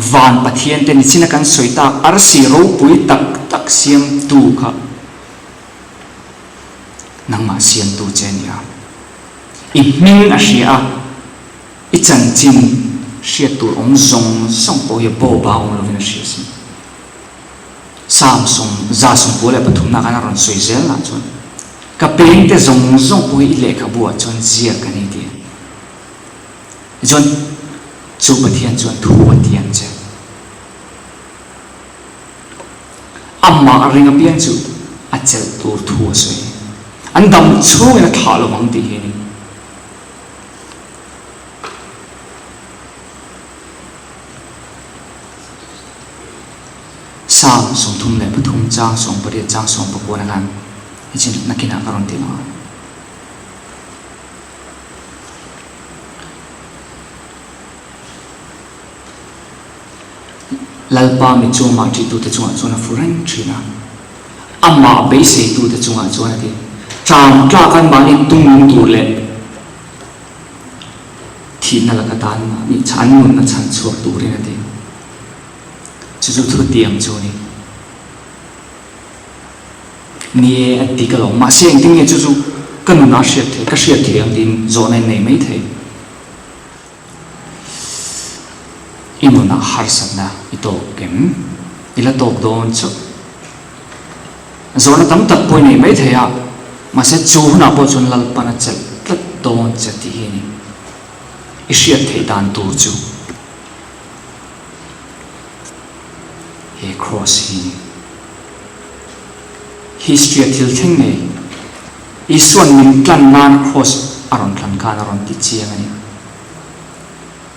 Van Pathian te nichina kan sawi tak arsi ropui tak tak siamtu kha nangmah siamtu che a ni a. I hming a hria a, i chanchin hriat tur awm zawng zawng pawh hi a bo ba awm lovin a hria asin. Psalm 143 khan a rawn sawi zel lah chuan, Ka pengte zawng zawng pawh hi i lehkhabu ah chuan ziak a ni tih a. Tichuan, chu Pathian chuan thu a ti ang che. Amah ring apiang chu a chelh tur thu a sawi. An dam chhungin a thlah lo vang tih hi a ni. Psalm 33 chang 18 chang 19 khan hi chu nakinah ka rawn ti ang a. Lalpa mi chu amah ṭihtute chungah chuan a fu reng ṭhin a, amah beiseitute chungah chuan a ti. Ṭam tlak anmahni tung tur leh thihna laka tan mahni an nunna chhan chhuak turin a ti. Chu chu thutiam chu a ni. Ni e, a dik alawm. Mahse engtin nge chu chu ka nunah hriat theih, ka hriat theih ang tiin zawhna in nei mai thei. I nunah harsatna i tawk em? I la tawk dawn chauh. Zawhna tam tak pawh i nei mai thei a, mahse chu hunah pawh chuan Lalpan a chelh tlat dawn che tih hi a ni. I hriat theih dan tur chu he cross hi a ni. History a thil thleng ngei. Isua'n min tlan nan cross a rawn thlan khan a rawn ti chiang a ni.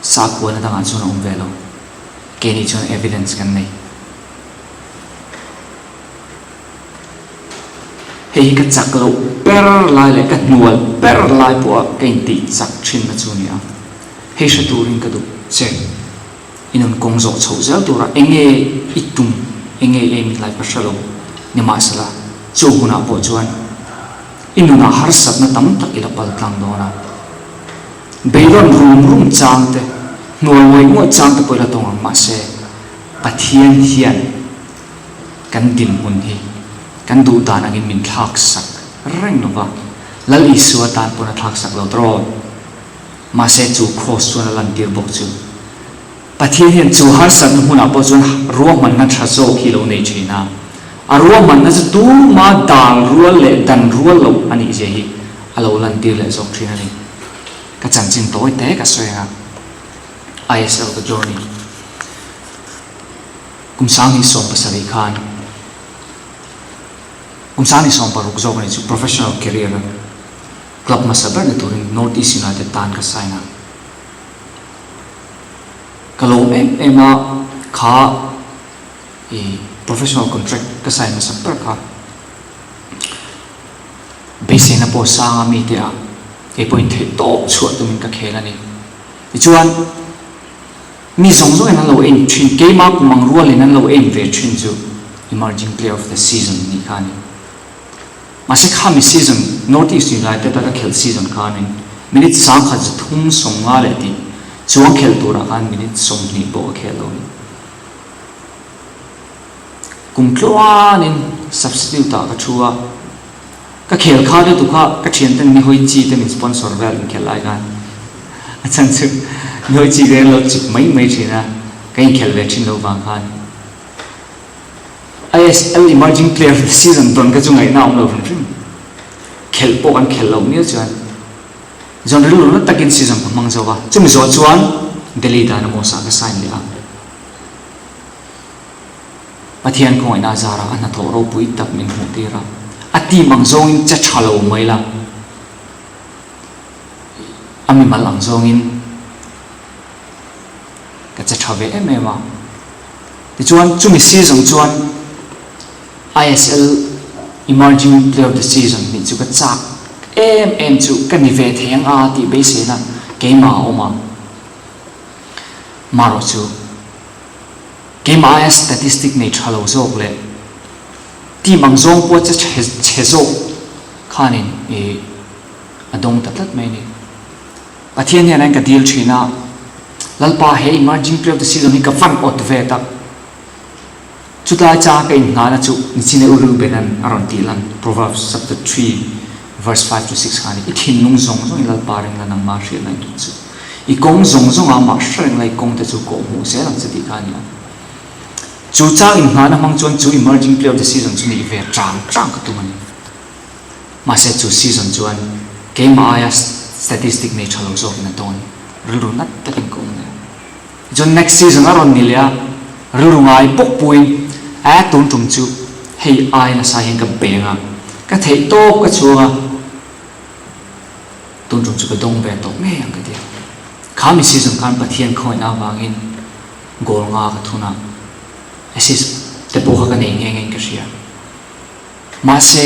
Sakhuana dangah chuan a awm ve lo. Keini chuan evidence kan nei. Hei hi ka chak loh ber lai leh ka hnual ber lai pawha ka intih chak thinna chu a ni a. Hei hre turin ka duh che. I nun kawng zawh chhoh zel tura enge i tum, enge i aim lai ka hre lo. Nimahsela, chu hunah pawh chuan i nunah harsatna tam tak i la pal tlang dawn a. Beidawn rum rum chang te, hnual ngawih ngawih chang te pawh i la tawng ang. Mahse, Pathian hian kan dinhmun hi kan duh dan angin min thlak sak reng lo va, Lal Isua tan pawn a thlak sak lo tawh. Mahse chu Kraws chuan a lantir bawk chu. Pathian hian chu harsatna hmunah pawh chuan ruahmanna tha zawk hi lo nei thin a. A ruahmanna chu tuma dal rual leh dan rual loh a nih zia hi a lo lantir leh zawk thin a ni. Ka chanchin tawi te ka sawi ang a, ISL ka journey kum 2017 khan kum 2016 zawk a ni chu professional career a Club hmasa ber ni turin North East United tan ka sign a. Ka lawm em em a, kha i professional contract ka sign hmasa ber kha beiseina pawh sang a mite a, kei pawhin theih tawp chhuah tumin ka khel a ni. Tichuan, mi zawng zawngin an lo en thin, keimah kum ang rualin an lo en ve thin chu Emerging Player of the Season nih kha a ni. Mahse khami season North East United a ka khelh season khanin minute 1350 leh tih chuang khelh turah khan minute 20 pawh ka khel lo a ni. Kum tluanin substitute ah ka thu a, ka khel kha lutuk kha ka thianten Nihawi chi te min sponsor vel inkhelh lai khan a chhan chu Nihawi chi te an lo chip mai mai thin a, ka inkhelh ve thin lo vang khan. ISL Emerging Player of the Season dawn kha chu ngaihna a awm lo hrim hrim. Khelh pawh kan khelh loh miau chuan zawn rilru na takin season ka hmang zo va, chumi zawh chuan Delhi Dynamos ah ka sign leh a. Pathian khawngaihna a zara a hnathawh ropui tak min hmuh tir a, a team ang zawngin che tha lo mai la, a mimal ang zawngin ka che tha ve em em a. Tichuan, chumi season chuan ISL Emerging Player of the Season nih chu ka chak em em chu ka ni ve thei ang a tih beiseina keimah a awm a. Marawh chu keimah aia statistic nei tha lo zawk leh team ang zawng pawh che chhe zawk khanin ih a dawng ta tlat mai a ni. Pathian hian ka dil thin a. Lalpa he emerging player of the season hi ka van awt ve tak. Chutlai chang ka inhnahna chu Nichine U Reuben-a'n a rawn tih lan Proverbs chapter 3 verse 5 to 6 kha a ni. I thinlung zawng zawngin Lalpa ring la nangmah hriatna in tut chu. I kawng zawng zawngah mah hre reng la i kawng te chu kawh hmuh zel ang che tih kha a ni a. Chu chang inhnahna hmang chuan chu emerging player of the season chu neih ve chang chang ka tum a ni. Mahse chu season chuan keimah aia statistic nei tha lo zawkin a dawn rilru nat takin ka awm leh. Tichuan next season a rawn ni leh a, rilru ngai bawk puiin a tun tum chu hei ai nasa hian ka beng a, ka theih tawp ka chhuang a, tun tum chu ka dawng ve tawh ngei ang ka ti a. Kha mi season khan Pathian khawngaihna avangin goal nga ka thun a, assist te pawh kha ka nei nghe ngeiin ka hria. Mahse,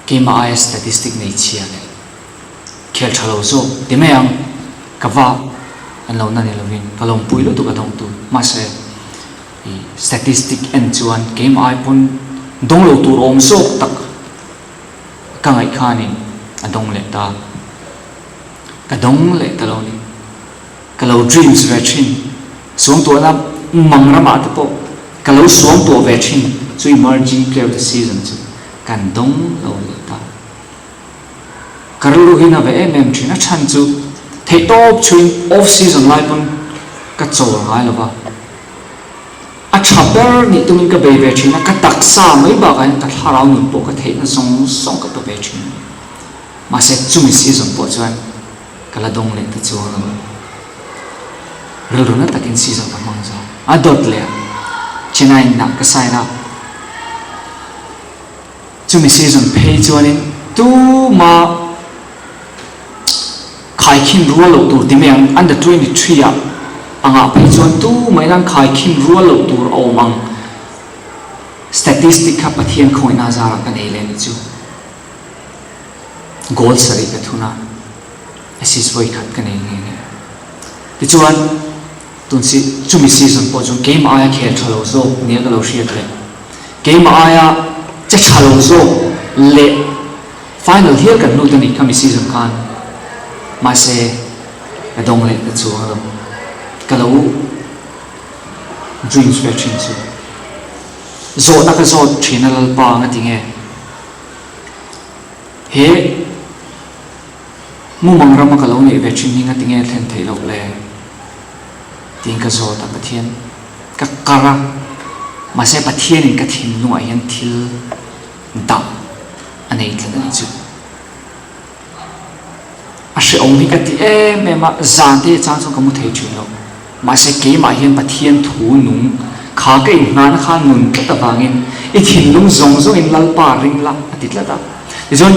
keimah aia statistic nei chhia leh khel tha lo zawk ti mai ang, ka va an lo na ni lovin ka lawmpui lutuk a dawngtu. Mahse, i statistic en chuan keimah ai pawn dawng lo tur awm zawk tak ka ngaih khanin a dawng leh ta. Ka dawng leh ta lo ni. Ka lo dreams ve thin. Suangtuahna mang ramah te pawh ka lo suangtuah ve thin chu emerging player of the season chu kan dawng lo leh ta. Ka rilru hi na ve em em thin. A chhan chu theihtawp chhuin off season lai pawn ka chawl ngai lo va. A tha ber nih tumin ka bei ve thin a, ka taksa mai bakah hian ka thlarau nun pawh ka theihna zawng zawng ka pe ve thin. Mahse chumi season pawh chuan Ka la dawng leh ta chuang lo. Rilru na takin season ka hmang zo. A dawt leh a. Chennai nah ka sign a. Chumi season phei chuanin tuma khaikhin rual loh tur ti mai ang. Under 23 ah angah phei chuan tuma in an khaikhin rual loh tur a awm ang. Statistic kha Pathian khawngaihna zarah ka nei leh ni chu. Goal sarih ka thun a, assist vawi khat ka nei nghe nghe. Tichuan, tun si chumi season pawh chuan keimah aia khel tha lo zawk nia ka lo hriat leh keimah aia che tha lo zawk leh final hial kan lut a ni khami season khan. Mahse, ka dawng leh ta chuang lo. Ka lo dreams ve thin chu. Zawhna ka zawt thin a Lalpa nga ti nge? He mumang rama ka lo neih ve thin hi ngatinge thlen theih loh le? tiin ka zawt a, Pathian ka kar a, mahse Pathianin ka thinlungah hian thil dah a nei tlat a nih chu. A hrehawm hi ka ti em em a, zan te chang chuan ka mu thei thin lo. Mahse keimah hian Pathian thu nung kha ka inhnana kha nun tlat avangin i thinlung zawng zawngin Lalpa ring la a ti tlat a. Tichuan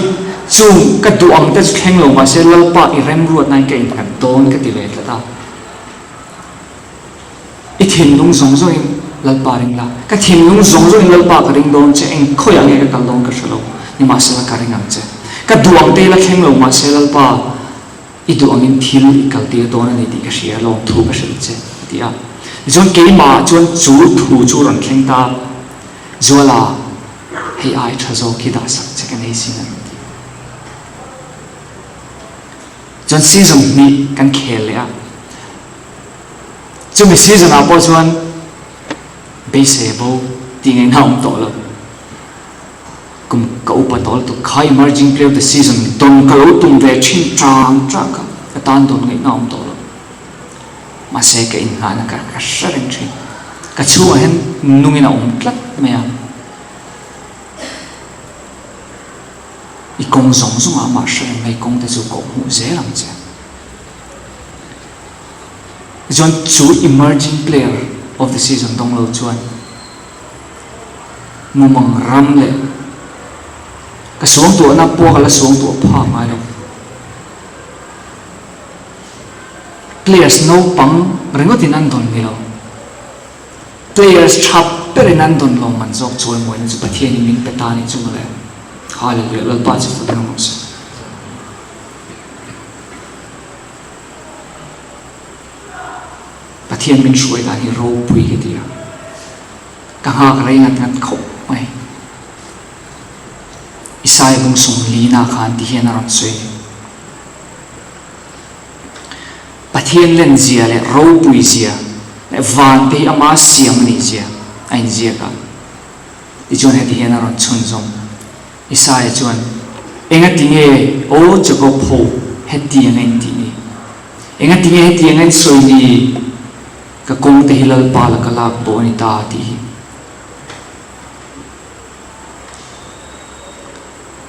chung ka duh ang te chu thleng lo mahse Lalpa i remruatnain ka innghat dawn ka ti ve tlat a. I thinlung zawng zawngin Lalpa ring la. Ka thinlung zawng zawngin Lalpa ka ring dawn che, eng khawiah nge ka kal dawn ka hre lo, nimahsela ka ring ang che. Ka duh ang te la thleng lo mahse Lalpa i duh angin thil i kal tir dawn a ni tih ka hria, lawmthu ka hrilh che, a ti a. Tichuan keimah chuan chu thu chu rawn thleng ta, Zuala, hei ai tha zawk hi dahsak che ka nei sin a rawn ti. Chuan season hnih kan khel leh a. Chumi season ah pawh chuan beisei bo tih ngaihna a awm tawh lo. Kum ka upa tawh lutuk kha emerging player of the season dawn ka lo tum ve thin tang tang kha ka tan dawn ngaihna a awm tawh lo. Mahse ka inngahna ka ka hre reng thin. Ka chhungah hian nungin a awm tlat mai a. I kawng zawng zawngah amah hre reng mai kawng te chu kawh hmuh zel ang che. Tichuan chu emerging player of the season dawng lo chuan mumang ram leh ka suangtuahna pawh ka la suangtuah phak ngai lo. Players naupang ringawtin an dawn ni lo. Players tha berin an dawn lo man zawk chawimawina chu Pathianin min pe ta a nih chu mawle. Hallelujah Lalpa chu fakin awm rawh se. Pathian min hruai dan hi ropui ka ti a, ka nghak rei ngat ngat khawp mai. Isaiah bung 40 khan ti hian a rawn sawi a ni. Pathian lenzia leh ropuizia leh vante hi ama siam a nihzia a inziak a. Tichuan heti hian a rawn chhunzawm. Isaia chuan, Engatinge aw Jakob ho hetiang a intih ni? Engatinge hetiang a insawi ni? Ka kawngte hi Lalpa laka lak bo a ni ta tih hi.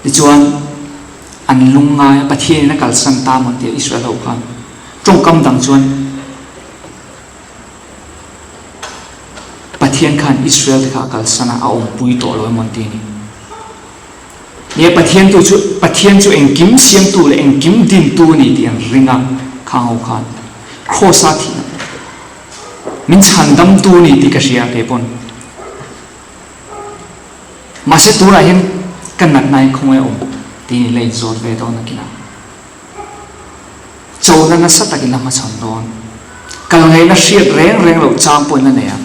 Tichuan, an lungngai a, Pathianin a kalsan ta maw tia Israel ho khan tawngkam dang chuan Pathian khan Israel te kha a kalsan a, a awmpui tawh lo emaw an ti a ni. Nia, Pathian tu chu Pathian chu engkim siamtu leh engkim dintu a ni tih an ring a, khang ho khan Kraws-a thihna min chhandamtu a ni tih ka hria kei pawn. Mahse tunah hian ka natna hi khawngaih a awm tiin i la inzawt ve dawn a kinah. Chona nasa tak in la hmachhawn dawn. Kal ngaihna hriat reng reng loh chang pawh in la nei ang.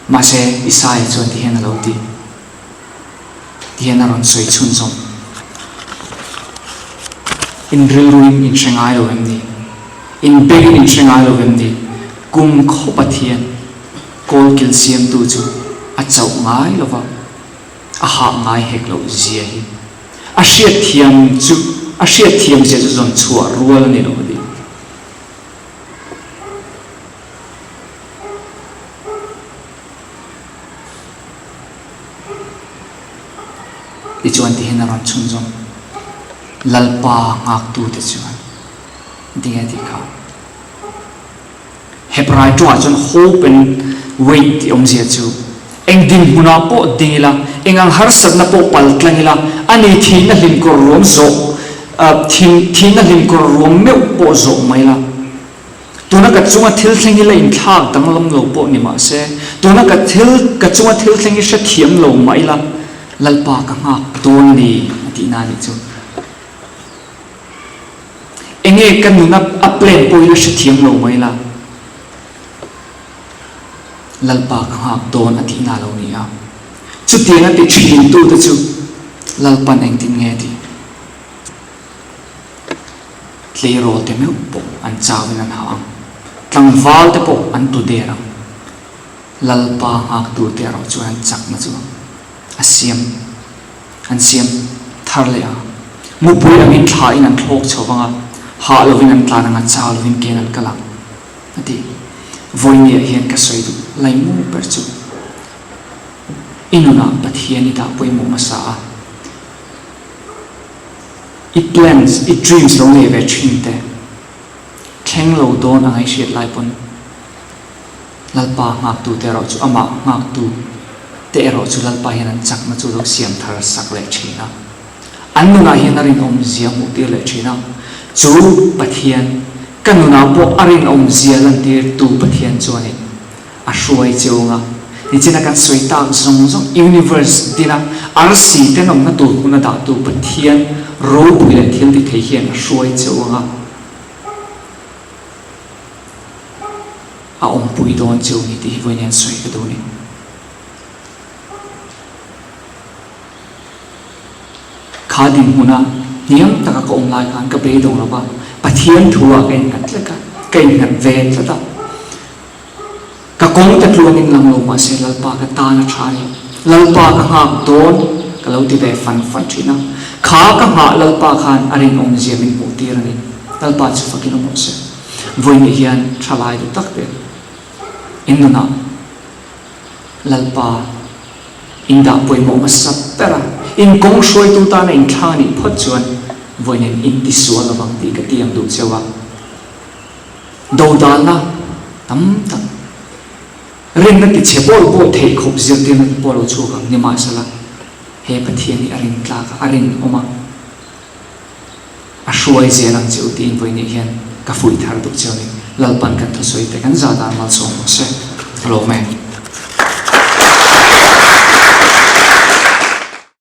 Mahse Isaia chuan ti hian a lo ti. Ti hian a rawn sawi chhunzawm. In rilruin in hre ngai lo em ni? In bengin in hre ngai lo em ni? Kum khaw Pathian kawlkil siamtu chu a chauh ngai lo va, a hah ngai hek loh zia hi. A hriatthiam chu a hriatthiam zia chu zawn chhuah rual a ni lo a ti. Tichuan tihian a rawn chhunzawm, Lalpa nghaktute chuan ding a tih kha. Hebrai tawngah chuan hope and wait tih awmzia chu eng dinhmunah pawh ding ila, eng ang harsatna pawh pal tlang ila, ani thihna hlimkawr ruam zawh, thihna hlimkawr ruam meuh pawh zawh mai la. Tuna ka chunga thil thleng hi la inthlak danglam lo pawh ni mah se, tuna ka thil ka chunga thil thleng hi hrethiam lo mah ila, Lalpa ka nghak dawn a ni a tihna a nih chu. Enge ka nuna a plan pawh hi la hrethiam lo mah ila, Lalpa ka nghak dawn a tihna a lo ni a. Chutiang a ti thintute chu Lalpan engtin nge a tih? Tleirawl te meuh pawh an chau in an hah ang. Tlangval te pawh an tu der ang. Lalpa nghaktu te erawh chuan an chakna chu a siam an siam thar leh a. Mupui angin thla in an thlawk chho vang a, hah lovin an tlan ang a, chau lovin ken an kal ang a ti. Vawinia hian ka sawi duh laimu ber chu i nunah Pathian i dah pawimawh hmasa a. I plans, i dreams lo nei ve thin te, thleng lo dawn a ngaihriat lai pawn Lalpa nghaktu te erawh chu amah nghaktu te erawh chu Lalpa hian an chakna chu lo siam thar sak leh thin a. An nunah hian a rinawmzia hmuh tir leh thin a. Chu Pathian, ka nunah pawh a rinawmzia lantir tu Pathian chuanin A hruai cheu anga nichina kan sawi tak zawng zawng universe dina arsi tenawmna tur hmuna dahtu Pathian ropui leh thil ti thei hian a hruai cheu anga a awmpui dawn cheu ni tih hi vawiin hian sawi ka duh a ni. Kha dinhmuna hniam taka ka awm lai khan ka beidawng lo va, Pathian thu ah ka innghat tlat a, ka innghat ve tlat a. Ka kawng te tluangin lang lo mahse Lalpa ka tan a tha a ni. Lalpa ka nghak dawn ka lo ti ve fan fan thin a. Kha ka nghah Lalpa khan a rinawmzia min hmuh tir a ni. Lalpa chu fakin awm rawh se. Vawiin hian tha lai duh tak te in nunah Lalpa in dah pawimawh hmasa ber a, in kawng hruaitu tana in thla nih phawt chuan vawiin in intisual lovang tih ka tiang duh cheu a. Dodalna tam tak, rinna tichhe bawl bawl theih khawp zirtirna te pawh a lo chhuak ang. Nimahsela, he Pathian hi a rin tlak a, a rinawm a, a hruai zel ang che u tiin vawiin hian ka fuih thar duh che a ni. Lalpan kan thusawi te kan zah dan malsawm rawh se. Ka lawm e.